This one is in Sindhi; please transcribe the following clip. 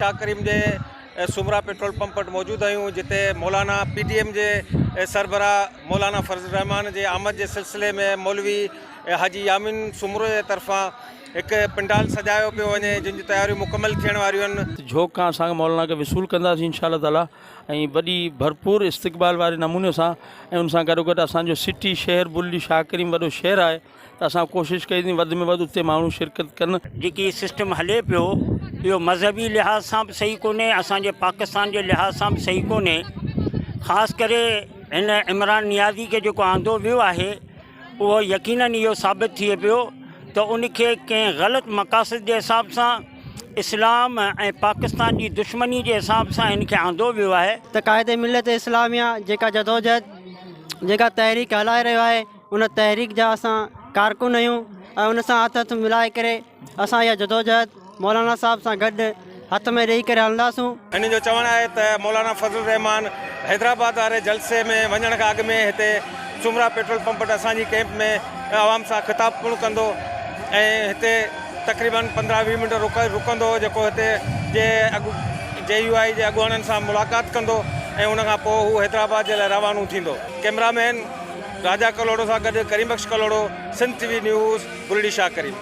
شاهه ڪريم جي سومرا پيٽرول پمپ وٽ موجود آهيون جتي مولانا پي ڊي ايم جي سربراهه مولانا فضل الرحمان جي آمد جي سلسلي ۾ مولوي حاجي يامين سومرو جي طرفان هڪ پنڊال سجايو پيو وڃي جن جون تياريون مڪمل ٿيڻ واريون آهن. جھوڪ کان اسان مولانا کي وصول ڪنداسين انشاء الله تعالي ۽ وڏي ڀرپور استقبال واري نموني سان ۽ ان سان گڏوگڏ اسان جو سٽي شهر بلڙي شاهه ڪريم وڏو شهر آهي ته اسان ڪوشش ڪئي ته وڌ ۾ وڌ اتي ماڻهو شرڪت ڪن. جيڪي سسٽم هلي پيو اهو مذهبي لحاظ سان به صحيح ڪونهي اسان جي پاڪستان جي لحاظ سان به صحيح ڪونهي خاص ڪري هن عمران نيازي کي جيڪو آندو ويو آهي اهو يقينن اهو ثابت ٿئي پيو ته ان کي ڪنهن غلط مقاصد جي حساب سان اسلام ۽ پاڪستان جي دشمني جي حساب سان هن کي آندو ويو آهي. ته قائد ملت اسلاميه جيڪا جدوجهد جيڪا تحريڪ هلائي رهيو آهي ان تحريڪ جا اسان ڪارڪن آهيون ۽ ان سان هٿ هٿ ملائي ڪري اسان اها جدوجهد مولانا صاحب سان گڏ هٿ ۾ ڏئي ڪري هلنداسون. هنن جو چوڻ آهي ته مولانا فضل الرحمان حيدرآباد واري جلسي ۾ وڃڻ کان اڳ ۾ هتي سومرا پيٽرول پمپ وٽ اسان جي ڪئمپ ۾ عوام سان خطاب پڻ ڪندو ۽ هتي تقريبن 15 20 منٽ رڪندو جيڪو هتي جي جي يو آء جي اڳواڻن سان ملاقات ڪندو ۽ ان کان پوء هو حيدرآباد جي لاء روانو ٿيندو. ڪئميرا مين راجا ڪلهوڙو سان گڏ Karim Bakhsh Kalhoro, Sindh T V news, Bulri Shah Karim.